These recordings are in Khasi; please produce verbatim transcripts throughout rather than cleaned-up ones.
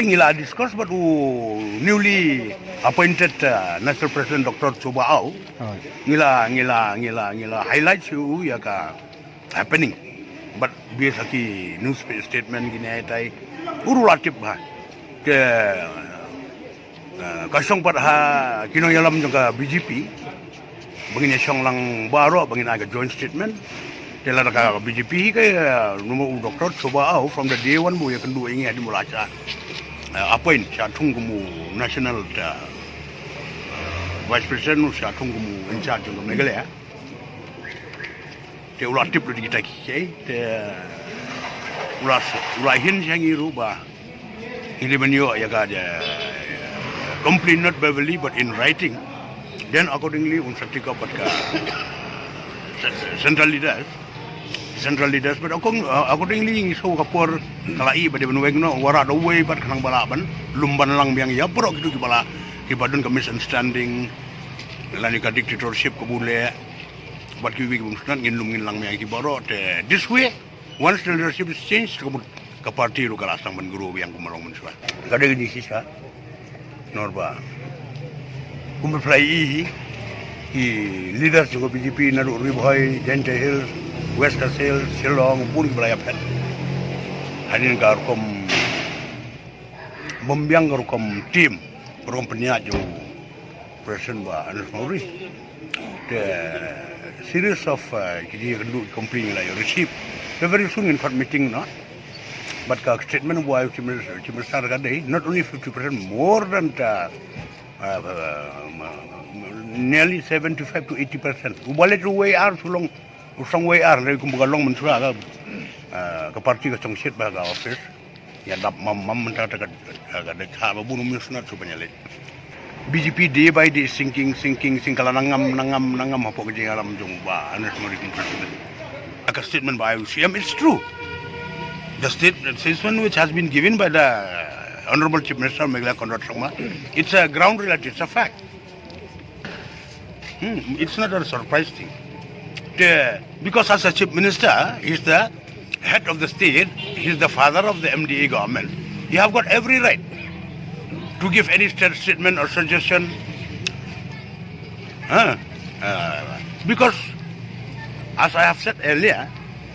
Ngi la discuss bad u newly appointed uh, National President Doctor Choba Aw. Ngi la ngi la ngi la ngi la highlight sha u ïa ka happening. Bad bad ki news statement kine tai u ruh la tip bha. Te uh, ka shong pat ha ki nongïalam jong ka B J P. Ba ngin ïa shong lang baroh ba ngin ai ka joint statement. Te lada ka B J P hi ka, uh, u Doctor Choba Aw from the day one ba u ïakynduh ïa ngi hadien ba u la shah uh, appoint, shah thung kum u national uh, vice president, u shah thung kum u in charge jong ka Meghalaya. Te u la tip lut ïa kita ki, te u la u la hin sha ngi ruh ba ngi dei ban ïoh ïa ka, uh, complaint not verbally but in writing. Then accordingly un sa take up bad ka central leaders, central leaders, but accordingly ngi sngew ka por ka la ïoh ba dei ban weng noh, wanrah da uwei bad khnang ba lah ban lum ban lang biang ïa baroh kito kiba la, kiba don ka misunderstanding lane ka dictatorship kaba u leh bad kiwei kiba ym sngewtynnat, ngin lum ngin lang biang ïa ki baroh. Te this way, once the leadership is changed, ka mut ka party ruh ka la sdang ban grow biang kum ba long mynshuwa. Ka dei ka jingshisha. Namar ba kum ba phi la ïohi hi, ki leaders jong ka B J P naduh Ri Bhoi, Jaintia Hills, West Khasi Hills, Shillong, bun kiba la ïaphet hadien ka rukom bym biang, ka rukom tim, ka rukom pynïaid jong u President Bah Ernest Mawrie. The series of uh, ki jingïakynduh, complaint la ïa receive. Te very soon ngin khot meeting noh. Bad ka statement ba u ai u Chief Minister, Chief Minister ka dei not only fifty percent, more than uh, uh, nearly seventy-five to eighty percent. U ba leit ruh wei ar, u long, u shong wei ar, lei kumba ka long mynshuwa ka, uh, ka party ka shong shit bad ka office. Ïa dap mam mam mynta ka, ka dei ka ba bun u mynshuwa shu ban ïaleit. B J P day by day sinking, sinking, sinking, ka la nangam, nangam, nangam hapoh ka jingïalam jong u Bah Ernest Mawrie kum president. Ka statement ba ai u C M, it's true. The state, the statement which has been given by the Honorable Chief Minister Meghalaya Conrad Sangma, it's a ground reality, it's a fact. Hmm, it's not a surprise thing. The, because as a chief minister, he's the head of the state, he's the father of the M D A government. You have got every right to give any state statement or suggestion. Huh? Uh, because, as I have said earlier,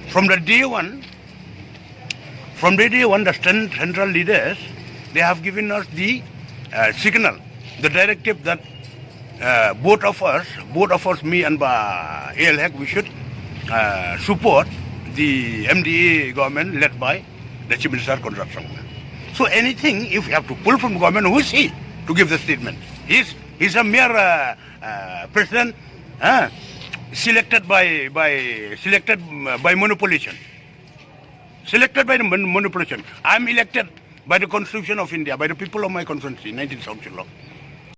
from the day one, from the day one, the cen- central leaders, they have given us the uh, signal, the directive that uh, both of us, both of us, me and Bah A L Hek, we should uh, support the M D A government led by the Chief Minister Conrad Sangma. So anything, if we have to pull from the government, who is he to give the statement? He's, he's a mere uh, uh, president uh, selected by, by, selected uh, by manipulation. Selected by the man- manipulation. I'm elected by the Constitution of India, by the people of my constituency, nineteen South Shillong.